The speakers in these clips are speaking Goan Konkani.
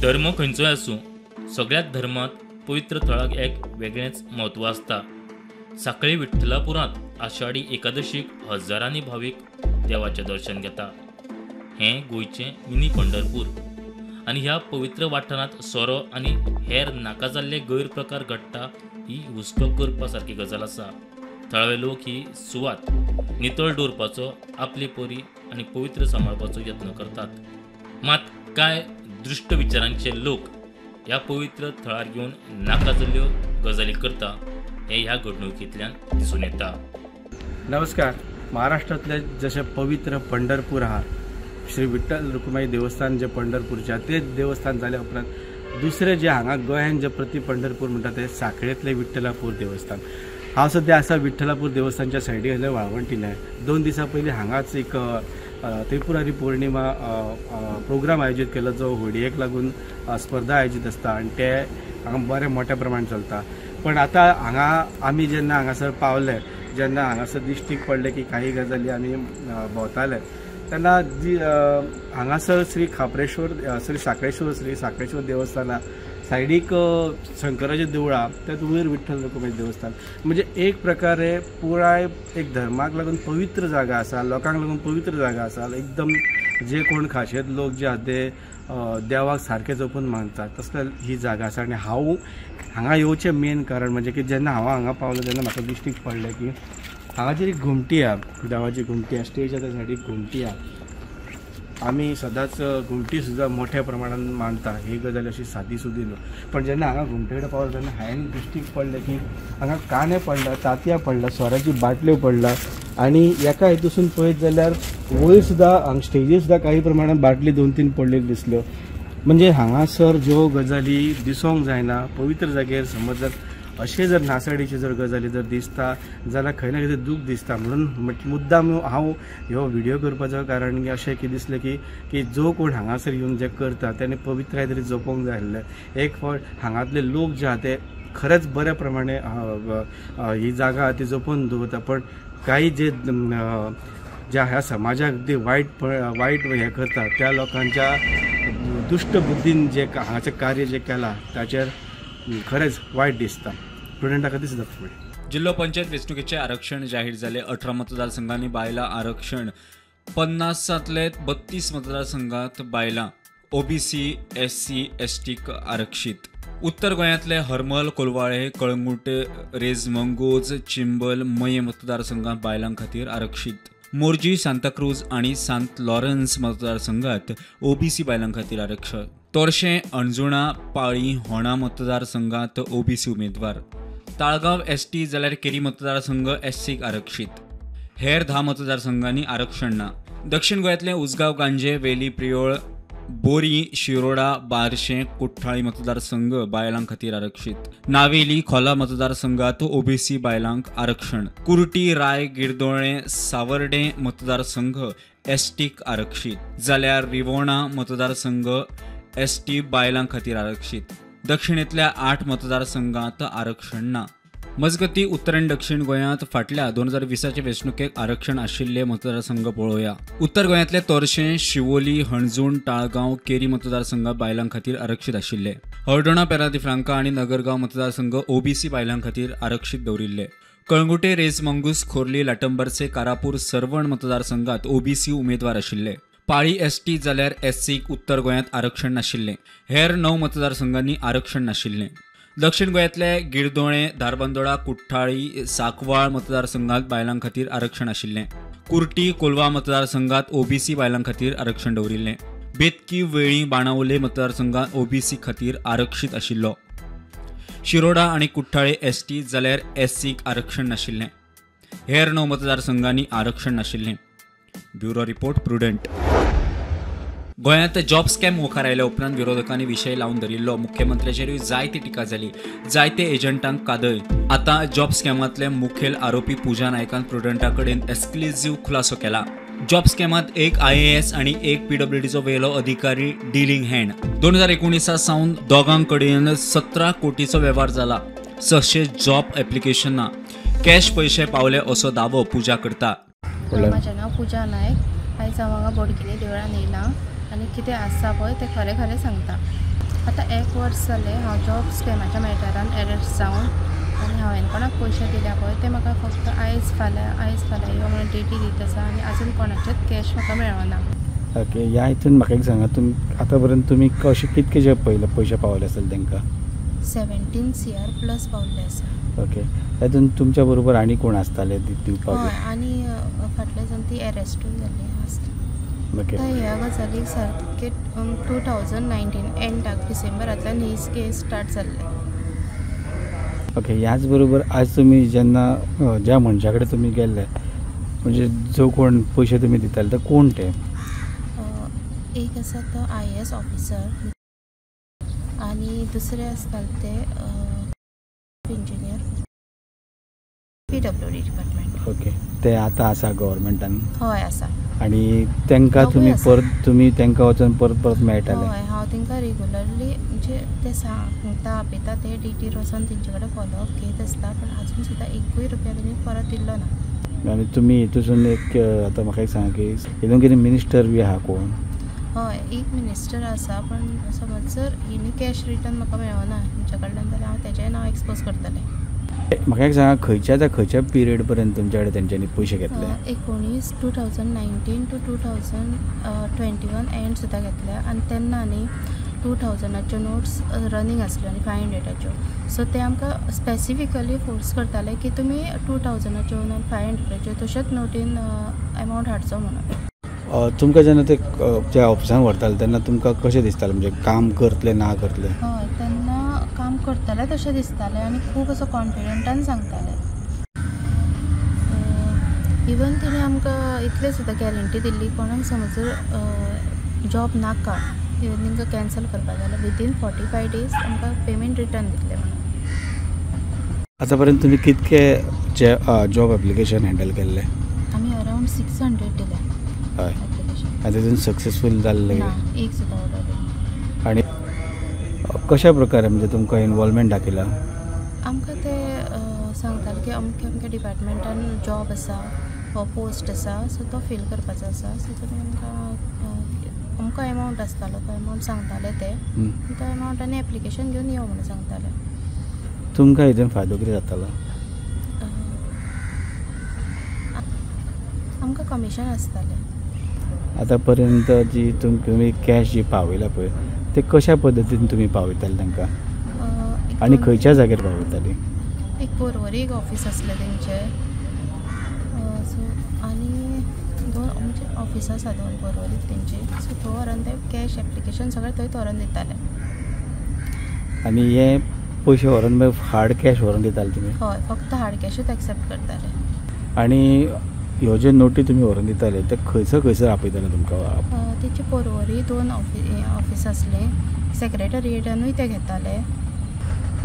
धर्म खंयचोय आसूं, सगळ्याच धर्मांत पवित्र थळाक एक वेगळेंच म्हत्व आसता। सांखळी विठ्ठलापुरांत आषाढी एकादशीक हजारांनी भावीक देवाचें दर्शन घेता। हें गोंयचें मिनी पंढरपूर आनी ह्या पवित्र वाठारांत सोरो आनी हेर नाका जाल्ले गैरप्रकार घडटा ही हुस्को करपा सारकी गजाल आसा। थळावे लोक ही सुवात नितळ दवरपाचो, आपली परी आनी पवित्र सांबाळपाचो यत्न करतात। मात कांय दृश्ट विचारांचे लोक ह्या पवित्र थळार येवन नाका जाल्ल्यो गजाली करता हें ह्या घडणुकेंतल्यान दिसून येता। नमस्कार। महाराष्ट्रांतले जशें पवित्र पंढरपूर आहा, श्री विठ्ठल रुक्माई देवस्थान जे पंढरपूरचें ते देवस्थान जाल्या उपरांत दुसरें जे हांगा गोंयान जे प्रति पंढरपूर म्हणटा तें सांखळेंतलें विठ्ठलापूर देवस्थान। हांव सद्या आसा विठ्ठलापूर देवस्थानच्या सायडीक आसलें वाळवंटीन। 2 दिसां पयलीं हांगाच एक त्रिपुरारी पौर्णिमा प्रोग्राम आयोजीत केलो, जो होळयेक लागून स्पर्धा आयोजीत आसता आनी ते हांगा बरें मोठ्या प्रमाणान चलता। पण आतां हांगा आमी जेन्ना हांगासर पावले, जेन्ना हांगासर दिश्टीक पडलें की काही गजाली आमी भोंवताले तेन्ना जी हांगासर श्री खाप्रेश्वर श्री साखळेश्वर श्री साखळेश्वर देवस्थाना सायडीक शंकराचें देवळां, त्यात वयर विठ्ठल रुक्माई देवस्थान, म्हणजे एक प्रकारे पुराय एक धर्माक लागून पवित्र जागा आसा, लोकांक लागून पवित्र जागा आसा। एकदम जे कोण खाशेत लोक जे आसा ते देवाक सारके जपून मानतात तसले ही जागा आसा। आनी हांव हांगा येवचें मेन कारण म्हणजे की जेन्ना हांव हांगा पावलो तेन्ना म्हाका दिश्टीक पडलें की हांगाचेर एक घुमटी आहा, देवाची घुमटी आहा, स्टेज आसा सायडीक घुमटी आहा। आमी सदांच घुमटी सुद्दां मोठ्या प्रमाणान मानता, ही गजाल अशी सादी सुदी न्हू। पण जेन्ना हांगा घुमटे कडेन पावलो तेन्ना हांवें दिश्टीक पडलें की हांगा कांदे पडला, तांतयां पडला, सोऱ्याची बाटल्यो पडला आनी एका हितूसून पळयत जाल्यार वयर सुद्दां हांगा स्टेजीर सुद्दां काही प्रमाणान बाटली 2-3 पडलेली दिसल्यो। म्हणजे हांगासर ज्यो गजाली दिसोंक जायना पवित्र जाग्यार, समज जर अशें जर नासाडीच्यो जर गजाली जर दिसता जाल्यार खंय ना खंय दूख दिसता। म्हणून मुद्दाम हांव ह्यो व्हिडियो करपाचो कारण अशें की दिसलें की की जो कोण हांगासर येवन जे करता तेणे पवित्राय तरी जपोंक जाय आसलें। एक फावट हांगातले लोक जे आहा ते खरेंच बऱ्या प्रमाणे ही जागा ती जपून दवरता, पण काही जे ज्या ह्या समाजाक ते वायट वायट हें करता त्या लोकांच्या दुश्ट बुद्दीन जे हांगाचें कार्य जें केलां ताचेर खरेंच वायट दिसता। प्रुडंटा खातीर सुद्दां जिल्हो पंचायत वेंचणुकेचें आरक्षण जाहीर जालें। 18 मतदारसंघांनी बायलां आरक्षण, 50तांतले 32 मतदारसंघात बायलां, ओबीसी, एससी, एसटीक आरक्षीत। उत्तर गोंयांतले हरमल, कोलवाळे, कळंगूट, रेज मंगोज, चिंबल, मये मतदारसंघात बायलां खातीर आरक्षीत। मोरजी, सांताक्रूज आनी सांत लॉरन्स मतदारसंघात ओबीसी बायलां खातीर आरक्षण। तोरशें, अंजुणा, पाळी, होणा मतदारसंघात ओबीसी उमेदवार। ताळगांव एसटी जाल्यार केरी मतदारसंघ एससीक आरक्षीत। हेर 10 मतदारसंघांनी आरक्षण ना। दक्षिण गोंयांतले उसगांव, गांजे, वेली, प्रियोळ, बोरी, शिरोडा, बारशें, कुठ्ठाळी मतदारसंघ बायलां खातीर आरक्षीत। नावेली, खोला मतदारसंघात ओबीसी बायलांक आरक्षण। कुर्टी, राय, गिरदोळे, सावर्डे मतदारसंघ एसटीक आरक्षीत, जाल्यार रिवोणा मतदारसंघ एसटी बायलां खातीर आरक्षीत। दक्षिणेंतल्या 8 मतदारसंघात आरक्षण ना। मजगती उत्तर आनी दक्षिण गोंयांत फाटल्या 2020 वेंचणुकेक आरक्षण आशिल्ले मतदारसंघ पळोवया। उत्तर गोंयांतले तोरशें, शिवोली, हणजूण, ताळगांव, केरी मतदारसंघ बायलां खातीर आरक्षीत आशिल्ले। हळदोणा, पेरादी फ्रांका आनी नगरगांव मतदारसंघ ओबीसी बायलां खातीर आरक्षीत दवरिल्ले। कळंगुटे, रेज मंगूस, खोर्ली, लाटंबरसे, कारापूर, सर्वण मतदारसंघात ओबीसी उमेदवार आशिल्ले। पाळी एसटी जाल्यार एससीक उत्तर गोंयांत आरक्षण नाशिल्लें। हेर 9 मतदारसंघांनी आरक्षण नाशिल्लें। दक्षिण गोंयांतले गिरदोळे, धारबांदोडा, कुठ्ठाळी, साकवाळ मतदारसंघात बायलां खातीर आरक्षण आशिल्लें। कुर्टी, कोलवा मतदारसंघात ओबीसी बायलां खातीर आरक्षण दवरिल्लें। बेतकी, वेळी, बाणावले मतदारसंघात ओबीसी खातीर आरक्षीत आशिल्लो। शिरोडा आनी कुठ्ठाळे एसटी जाल्यार एससीक आरक्षण नाशिल्लें। हेर 9 मतदारसंघांनी आरक्षण नाशिल्लें। Bureau report, Prudent. गोंयांत जॉब स्कॅम मुखार आयल्या उपरांत विरोधकांनी विशय लावन धरिल्लो। मुख्यमंत्र्याचेरूय जायती टिका जाली, जायते एजंटांक कादय। आतां जॉब स्कॅमांतले मुखेल आरोपी पूजा नायकान प्रुडंटा कडेन एक्सक्लुझीव खुलासो केला। जॉब स्कॅमांत एक IAS आनी एक PWDचो वेलो अधिकारी डिलिंग हँड। 2019 सावन दोगां कडेन 17 कोटीचो वेव्हार जाला। 600 जॉब एप्लिकेशनां कॅश पयशे पावले असो दावो पूजा करता। म्हाजें नांव पूजा नायक। आयज हांव हांगा बोडगिनी देवळान येयलां आनी कितें आसा पळय तें खरें खरें सांगता। आतां एक वर्स जालें हांव जॉब स्कॅमाच्या मॅटरान एरेस्ट जावन आनी हांवें कोणाक पयशे दिल्या पळय ते म्हाका फक्त आयज फाल्यां यो म्हणून डेटी दीत आसा आनी आजून कोणाचेच कॅश म्हाका मेळना. ओके, ह्या हितून म्हाका एक सांगा, तुमी आतां पर्यंत तुमी कशे कितके जे पयले पयशे पावले आसतले तांकां? 17 CR plus पावल्ले आसा. ओके, तातूंत तुमच्या बरोबर आनी कोण आसताले दिवपाक? हय, आनी फाटल्या जावन ती एरेस्टूय जाल्ली आसता. ओके, ह्या गजालीक सारके 2019 एंडाक डिसेंबरांतल्यान ही केस स्टार्ट जाल्ले. ओके, ह्याच बरोबर आज तुमी जेन्ना ज्या मनशा कडेन तुमी गेल्ले, म्हणजे जो कोण पयशे तुमी दिताले ते कोण ते? एक आसा तो IAS officer आनी दुसरे आसताले ते इंजिनियर PWD department. Okay, ते आतां आसा गव्हर्मेंटान? हय आसा. आनी तांकां तुमी परत तुमी तांकां वचून परत परत मेळटाले? हय, हांव तांकां रेगुलरली म्हणजे ते सांगता आपयता ते डिटेल वचून तेंचे कडेन फॉलोअप घेत आसता, पण आजून सुद्दां एकूय रुपया तेणी परत दिल्लो ना. आनी तुमी हितून एक आतां म्हाका एक सांगा की हितून कितें मिनिस्टर बी आहा कोण? हय, एक मिनिस्टर आसा, पण समज जर हेणी कॅश रिटर्न म्हाका मेळना हेंच्या कडल्यान जाल्यार हांव तेजेंय नांव एक्सपोज करतलें. म्हाका एक सांगा, खंयच्या त्या खंयच्या पिरियड पर्यंत तुमच्या कडेन तेंच्यांनी पयशे घेतले? 2019 टू 2021 एंड सुद्दां घेतले आनी तेन्ना न्ही 2000च्यो नोट्स रनींग आसल्यो आनी 500च्यो. सो ते आमकां स्पेसिफिकली फोर्स करताले की तुमी 2000च्यो आनी 500च्यो तश्योच नोटीन एमावंट हाडचो म्हणून. तुमकां जेन्ना ते ज्या ऑफिसान व्हरताले तेन्ना तुमकां कशें दिसतालें, म्हणजे काम करतले ना करतले? हय, तेन्ना काम करतले तशें दिसतालें आनी खूब असो कॉन्फिडंटान सांगताले. इवन तिणें आमकां इतलें सुद्दां गॅरंटी दिल्ली कोणाक समज जॉब नाका इवन तांकां कॅन्सल करपाक जाल्यार विदीन 45 डेज आमकां पेमेंट रिटर्न दितले म्हणून. आतां पर्यंत तुमी कितके जॉब एप्लिकेशन हँडल केल्ले? आमी अरावंड 600 दिले. हय, आनी तितून सक्सेसफूल जाल्ले? ना, एक सुद्दां ऑर्डर. आनी कशा प्रकारे म्हणजे तुमकां इनवॉल्वमेंट दाखयला? आमकां ते सांगताले की अमके अमके डिपार्टमेंटान जॉब आसा हो पोस्ट आसा, सो तो फील करपाचो आसा, सो तुमी आमकां अमको एमावंट आसतालो तो एमावंट सांगताले ते, तो एमावंट आनी एप्लिकेशन घेवन यो म्हणून सांगताले. तुमकां हितून फायदो कितें जातालो? आमकां कमिशन आसतालें. आतां पर्यंत जी तुमी कॅश जी पावयला पळय ते कशा पद्दतीन तुमी पावयताले तांकां आनी खंयच्या जाग्यार पावयताली? एक पोरवरी एक ऑफीस आसलें तेंचें, सो आनी दोन म्हणजे ऑफिस आसा दोन पोरवरीक तेंची, सो थंय व्हरोन ते कॅश एप्लिकेशन सगळें थंय व्हरोन दिताले. आनी हे पयशे व्हरोन हार्ड कॅश व्हरोन दिताले तुमी? हय, फक्त हार्ड कॅशूच एक्सेप्ट करताले. आनी ह्यो ज्यो नोटी तुमी व्हरोन दिताले ते खंयसर खंयसर आपयताले तुमकां? तेचे पोरवरी दोन ऑफिस आसले, सेक्रेटरिएटानूय ते घेताले.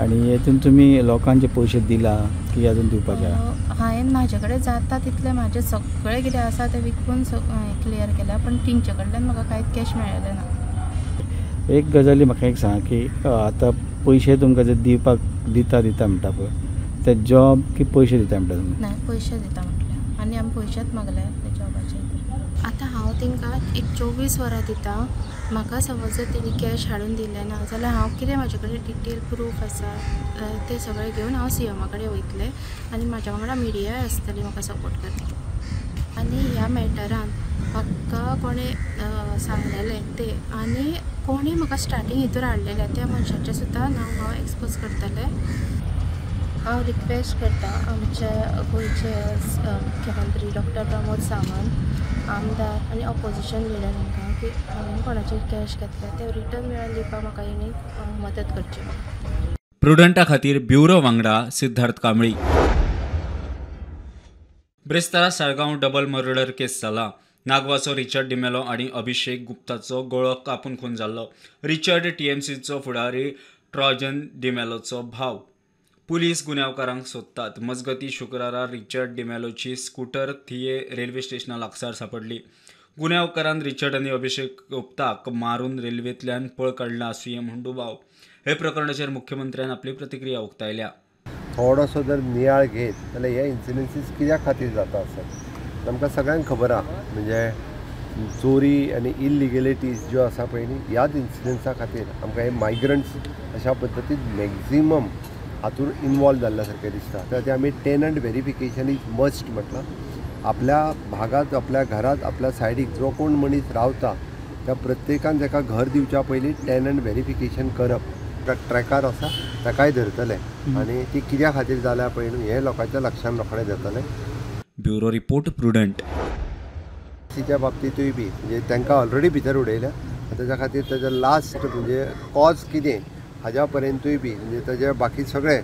आनी हेतून तुमी लोकांचे पयशे दिला की अजून दिवपाचे? हांवें म्हाजे कडेन जाता तितलें म्हाजें सगळें कितें आसा तें विकून क्लियर केल्या, पण तेंचे कडल्यान म्हाका कांयच कॅश मेळ्ळें ना. एक गजाली म्हाका एक सांगा की आतां पयशे तुमकां जर दिवपाक दिता दिता म्हणटा पळय ते जॉब की पयशे दिता म्हणटा तुमी? ना, पयशे दिता म्हटल्यार आनी आमी पयशेच मागले त्या जॉबाचे. आतां हांव तांकां एक 24 वरां दिता, म्हाका समज जर तेणी कॅश हाडून दिलें ना जाल्यार हांव कितें म्हाजे कडेन डिटेल प्रूफ आसा तें सगळें घेवन हांव CMA कडेन वयतलें आनी म्हाज्या वांगडा मिडियाय आसतली म्हाका सपोर्ट करपाक. आनी ह्या मॅटरान म्हाका कोणें सांगलेलें तें आनी कोणी म्हाका स्टार्टींग हितूर हाडलेलें त्या मनशाचें सुद्दां नांव हांव एक्सपोज करतलें. हांव रिक्वेस्ट करता आमचे गोंयचे मुख्यमंत्री डॉक्टर प्रमोद सावंत, आमदार आनी ऑपोजिशन लिडर हांकां की हांवें कोणाचेर कॅश घेतले ते रिटर्न मेळोवन दिवपाक म्हाका हेणी मदत करची. प्रुडंटा खातीर ब्युरो वांगडा सिद्धार्थ कांबळी. ब्रेस्तारा साळगांव डबल मर्डर केस जाला. नागवाचो रिचर्ड डिमेलो आनी अभिषेक गुप्ताचो गळो कापून खून जाल्लो. रिचर्ड टीएमसीचो फुडारी ट्रॉजन डिमेलोचो भाव. पुलीस गुन्यांवकारांक सोदतात. मजगती शुक्रारा रिचर्ड डिमेलोची स्कूटर थिये रेल्वे स्टेशना लागसार सापडली. गुन्यांवकारान रिचर्ड आनी अभिषेक गुप्ताक मारून रेल्वेंतल्यान पळ काडला आसुये म्हूण दुबाव. हे प्रकरणाचेर मुख्यमंत्र्यान आपली प्रतिक्रिया उक्तायल्या. थोडोसो जर नियाळ घेत जाल्यार हे इन्सिडन्सीस कित्या खातीर जाता आसत आमकां सगळ्यांक खबर आहा. म्हणजे चोरी आनी इलिगेलिटीज ज्यो आसा पळय न्ही ह्याच इन्सिडंट्सा खातीर आमकां हे मायग्रंट्स अशा पद्दतीन मॅक्झिमम हातूंत इनवॉल्व जाल्ल्या सारकें दिसता. त्या खातीर आमी टेनंट व्हेरिफिकेशन is must म्हटलां. आपल्या भागांत, आपल्या घरांत, आपल्या सायडीक जो कोण मनीस रावता त्या प्रत्येकान ताका घर दिवच्या पयलीं टेनंट व्हेरिफिकेशन करप. ट्रॅकार आसा ताकाय धरतले आनी ती कित्या खातीर जाल्या पळय न्हू हें लोकांच्या लक्षान रोखडें जातलें. Bureau report, Prudent. तिच्या बाबतींतूय बी म्हणजे तांकां ऑलरेडी भितर उडयल्या, ताच्या खातीर ताजो लास्ट म्हणजे कॉज कितें हाज्या पर्यंतूय बी म्हणजे ताजे बाकी सगळे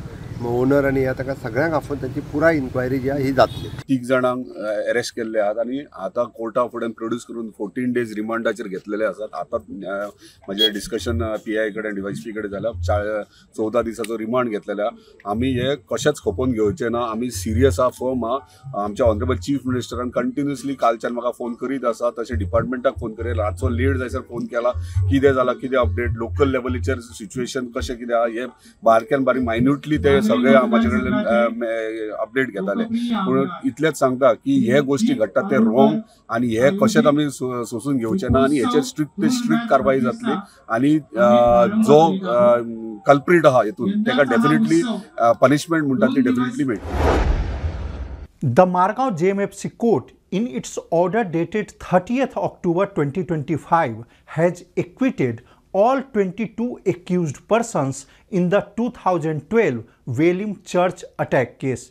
ओनर आनी ह्या ताका सगळ्यांक आपोवन तांची पुराय इन्क्वायरी जी आहा ही जातली. 3 जाणांक अरेस्ट केल्ले आहात आनी आतां कोर्टा फुडें प्रोड्यूस करून 14 डेज रिमांडाचेर घेतलेले आसात. आतां म्हजें डिस्कशन पी I कडेन, डीवायएसपी कडेन जाल्या. 14 दिसाचो रिमांड घेतलेलो आहा. आमी हे कशेंच खपोवन घेवचे ना. आमी सिरियस आहा, फर्म आहा. आमच्या ऑनरेबल चीफ मिनिस्टरान कंटिन्युअसली कालच्यान म्हाका फोन करीत आसा, तशें डिपार्टमेंटाक फोन करीत, रातचो लेट जायसर फोन केला, कितें जालां, कितें अपडेट, लोकल लेवलीचेर सिच्युएशन कशें कितें आहा हे बारक्यान बारीक मायन्युटली ते सगळे म्हाजे कडल्यान अपडेट घेताले. पूण इतलेंच सांगता की हे गोष्टी घडटात ते रॉंग आनी हे कशेंच आमी सोसून घेवचे ना आनी हेचेर स्ट्रिक्ट स्ट्रिक्ट कारवाय जातली आनी जो कल्प्रीट आहा हेतून ताका डेफिनेटली पनिशमेंट म्हणटा ती डेफिनेटली मेळटली. The Margao JMFC court, in its order dated 30th October 2025, has acquitted all 22 accused persons in the 2012 Velim Church attack case.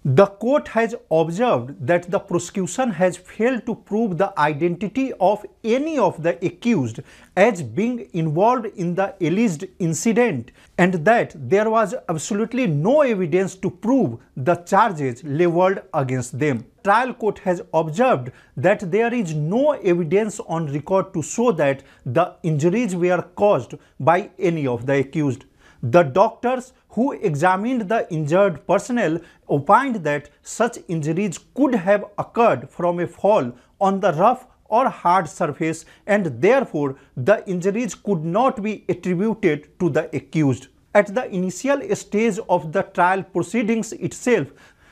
The court has observed that the prosecution has failed to prove the identity of any of the accused as being involved in the alleged incident and that there was absolutely no evidence to prove the charges leveled against them. Trial court has observed that there is no evidence on record to show that the injuries were caused by any of the accused. The doctors who examined the injured personnel opined that such injuries could have occurred from a fall on the rough or hard surface and therefore the injuries could not be attributed to the accused. At the initial stage of the trial proceedings itself,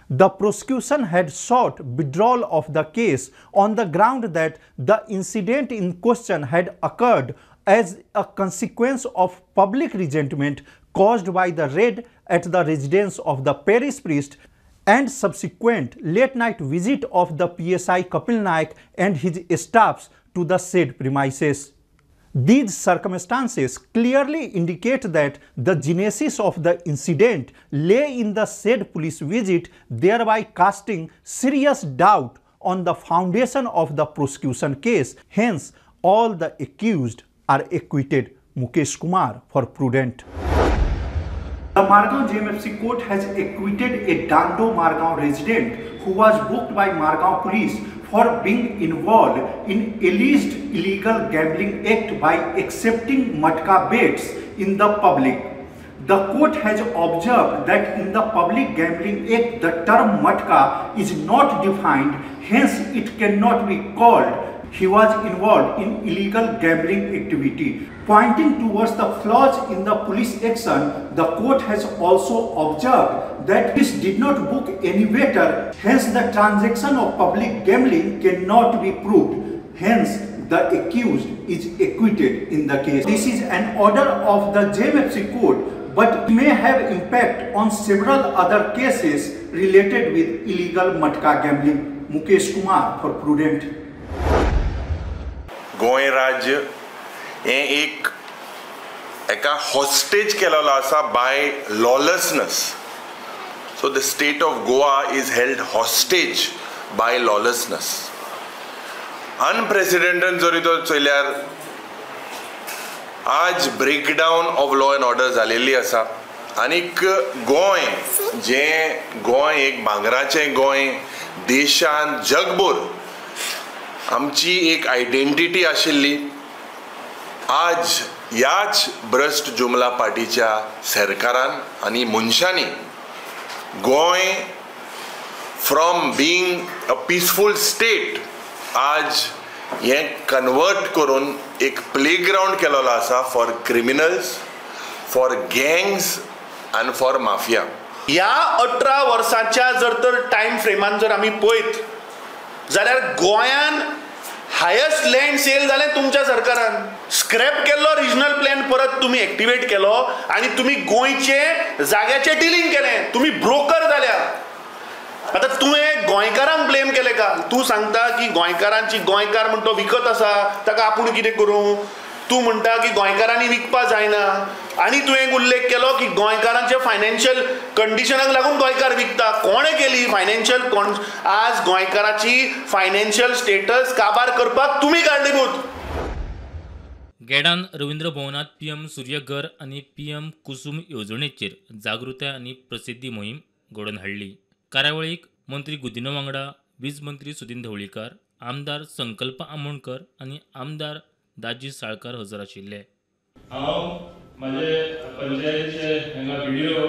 the prosecution had sought withdrawal of the case on the ground that the incident in question had occurred as a consequence of public resentment caused by the raid at the residence of the parish priest and subsequent late-night visit of the PSI Kapil Naik and his staffs to the said premises. These circumstances clearly indicate that the genesis of the incident lay in the said police visit, thereby casting serious doubt on the foundation of the prosecution case. Hence, all the accused are acquitted. Mukesh Kumar for Prudent. The Margao JMFC court has acquitted a Dando Margao resident who was booked by Margao police for being involved in alleged illegal gambling act by accepting matka bets in the public. The court has observed that in the Public Gambling Act, the term matka is not defined, hence it cannot be called he was involved in illegal gambling activity. Pointing towards the flaws in the police action, the court has also observed that this did not book any waiter, hence the transaction of public gambling cannot be proved. Hence, the accused is acquitted in the case. This is an order of the JMFC court, but may have impact on several other cases related with illegal matka gambling. Mukesh Kumar for Prudent. Goa राज्य हें एक एका हॉस्टेज केलेलो आसा by lawlessness. So the state of Goa is held hostage by lawlessness. Unprecedented जरी तो चोयल्यार आज breakdown of law and order जालेली आसा आनीक गोंय जें गोंय एक भांगराचें गोंय देशांत जगभर आमची एक आयडेंटिटी आशिल्ली, आज ह्याच भ्रश्ट जुमला पार्टीच्या सरकारान आनी मनशांनी Goa from being a peaceful state आज हें कन्वर्ट करून एक प्लेग्रावंड केलेलो आसा for criminals, for gangs आनी फॉर माफिया. ह्या 18 वर्सांच्या जर तर टायम फ्रेमान जर आमी पळयत जाल्यार गोंयान हायस्ट लँड सेल जालें तुमच्या सरकारान. स्क्रॅप केल्लो रिजनल प्लॅन परत तुमी एक्टिवेट केलो आनी तुमी गोंयचे जाग्याचें डिलींग केलें. तुमी ब्रोकर जाल्या. आतां तुवें गोंयकारांक ब्लेम केलें का? तूं सांगता की गोंयकारांची गोंयकार म्हण तो विकत आसा, ताका आपूण कितें करूं? तूं म्हणटा की गोंयकारांनी विकपा जायना आनी तुवें उल्लेख केलो की गोंयकारांच्या फायनान्शियल कंडिशनाक लागून गोंयकार विकता. कोणें केली फायनान्शियल? आज गोंयकाराची फायनान्शियल स्टेटस काबार करपाक तुमी कारणीभूत. गेडान रवींद्र भवनांत पीएम सूर्यघर आनी पीएम कुसूम येवजणेचेर जागृताय आनी प्रसिद्धी मोहीम घडोवन हाडली. कार्यावळीक मंत्री गुदिन्हो वांगडा वीज मंत्री सुदिन ढवळीकार, आमदार संकल्प आमोणकर आनी आमदार दाजी साळकार हजर आशिल्ले. हांव म्हजे पंचायतीचे हांगा व्हिडिओ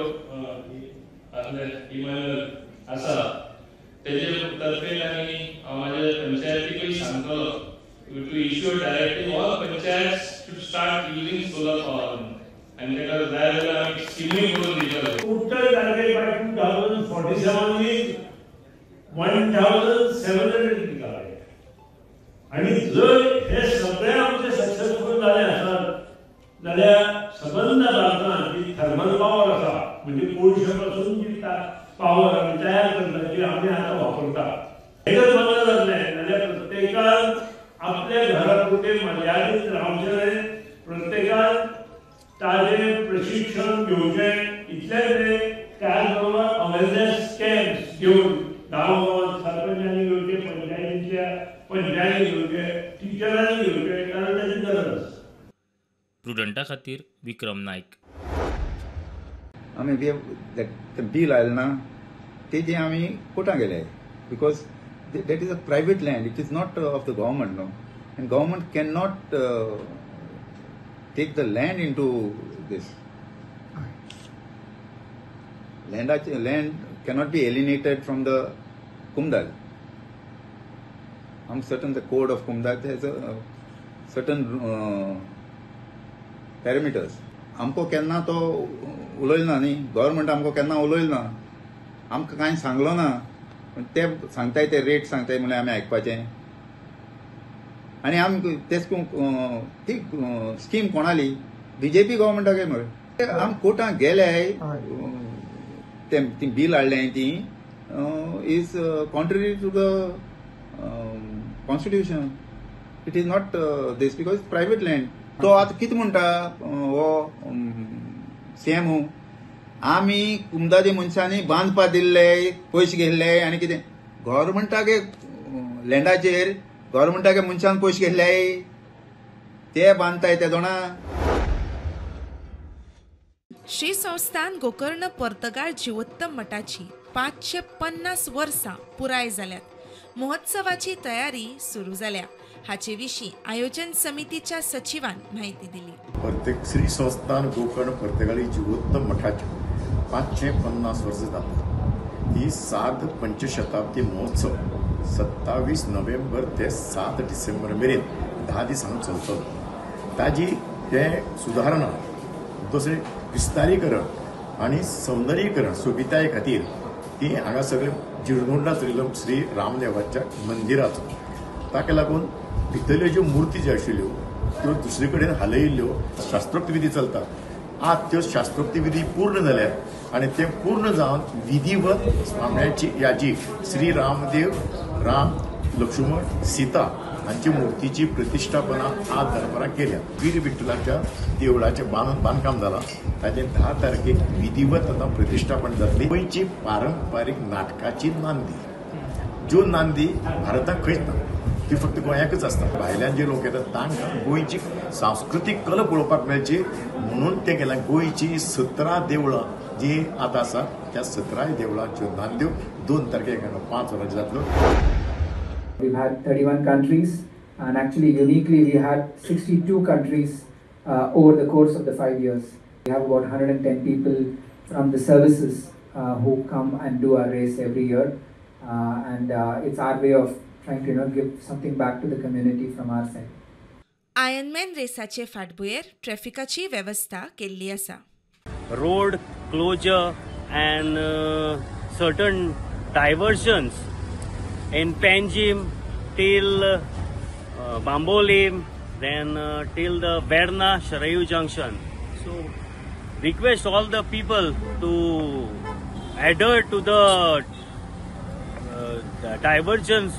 इमानुएल आसा तेजे तर्फेन आनी हांव म्हाजे पंचायतीकूय सांगतलो to issue directive all panchayat to start using solar power आनी ताका जाय जाल्यार आमी स्किमूय करून दितले. Total target by 2047 is 1700 gigawatt. आनी जर हे सगळे आमचे सक्सेसफूल जाले आसत जाल्यार सबंद भारतांत जी थर्मल पावर आसा, म्हणजे कोळशे पासून जी पावर आमी तयार करता जी आमी आतां वापरता, हे जर बंद जातलें जाल्यार प्रत्येकान आपल्या घरा पुरतें मर्यादीत रावचें न्हय, प्रत्येकान ताजें प्रशिक्षण घेवचें. इतलेंच न्हय, त्याच बरोबर अवेरनेस कॅम्प्स घेवन गांव गांवांत सरपंचांनी घेवचे, पंचायतींतल्या पंचायती घेवचे, टिचरांनी घेवचे, कारण ताची गरज आसा. प्रुडंटा खातीर विक्रम नायक. आमी बील आयलें ना तेजें आमी कोर्टां गेले, because that is a private land, it is not of the government no, and government can not take the land into this. Land cannot be alienated from the Kumdal. I'm certain the code of Kumdal has a certain parameters. आमको केन्ना तो उलयलो ना न्ही, गव्हर्मेंट आमकां केन्ना उलयलो ना, आमकां कांय सांगलो ना. ते सांगताय ते रेट सांगताय म्हणल्यार आमी आयकपाचें. आनी आमी तेच ती स्कीम कोणाली बीजेपी गव्हर्मेंटाक मरे. आमी कोर्टाक गेले, ते बील हाडलें ती is contrary to the constitution. It is not this because private land. तो आतां कितें म्हणटा हो सीएम, आमी कुमदादी मनशांनी बांदपा दिल्ले, पयशे घेतले आनी कितें गव्हर्मेंटाक लँडाचेर गव्हर्मेंटाक मनशान पयशे घेतले ते बांदताय ते जाणा. श्री संस्थान गोकर्ण पर्तगाळ जिवोत्तम मठाची 550 वर्सां पुराय जाल्यात. महोत्सवाची तयारी सुरू जाल्या. हाचे विशीं आयोजन समितीच्या सचिवान माहिती दिली. प्रत्येक श्री संस्थान गोकर्ण पर्तगाळी जिवोत्तम मठाचे 550 वर्सां जातात. ही 7 पंचशताब्दी महोत्सव 27 नोव्हेंबर ते 7 डिसेंबर मेरेन 10 दिसांनी चलतलो. ताजी ते सुदारणा, दुसरें विस्तारीकरण आनी सौंदर्यीकरण सोबिताये खातीर ती हांगा सगळे जिर्णोद्धार चलिल्लो श्री रामदेवाच्या मंदिराचो. ताका लागून भितरल्यो ज्यो मुर्ती ज्यो आशिल्ल्यो त्यो दुसरे कडेन हालयिल्ल्यो. शास्त्रोक्त विधी चलता, आज त्यो शास्त्रोक्त विधी पूर्ण जाल्या आनी ते पूर्ण जावन विधिवत स्वाम्याची याजी श्री रामदेव, राम, लक्ष्मण, सीता हांची मुर्तीची प्रतिश्ठापना आज दरबाराक केल्या. वीर विठ्ठलाच्या देवळाचें बांदकाम जालां, ताचें 10 तारखेक विधिवत आतां प्रतिश्ठापन जातली. गोंयची पारंपारीक नाटकाची नांदी, ज्यो नांदी भारताक खंयच ना, ती फक्त गोंयाकच आसता. भायल्यान जे लोक येतात तांकां गोंयची सांस्कृतीक कला पळोवपाक मेळची म्हणून ते केला. गोंयची 17 देवळां जी आतां आसा त्या 17 देवळांच्यो नांद्यो 2 तारखेक 5 वरांचेर जातल्यो. We've had 31 countries, and actually uniquely we had 62 countries over the course of the 5 years. We have about 110 people from the services who come and do our race every year, and it's our way of trying to give something back to the community from our side. Ironman रेसाचे फाटभुंयेर ट्रॅफिकाची व्यवस्था केल्ली आसा. Road closure and certain diversions in Panjim till Bambolim, then till the Verna Sharayu junction. So request all the people to adhere to the diversions.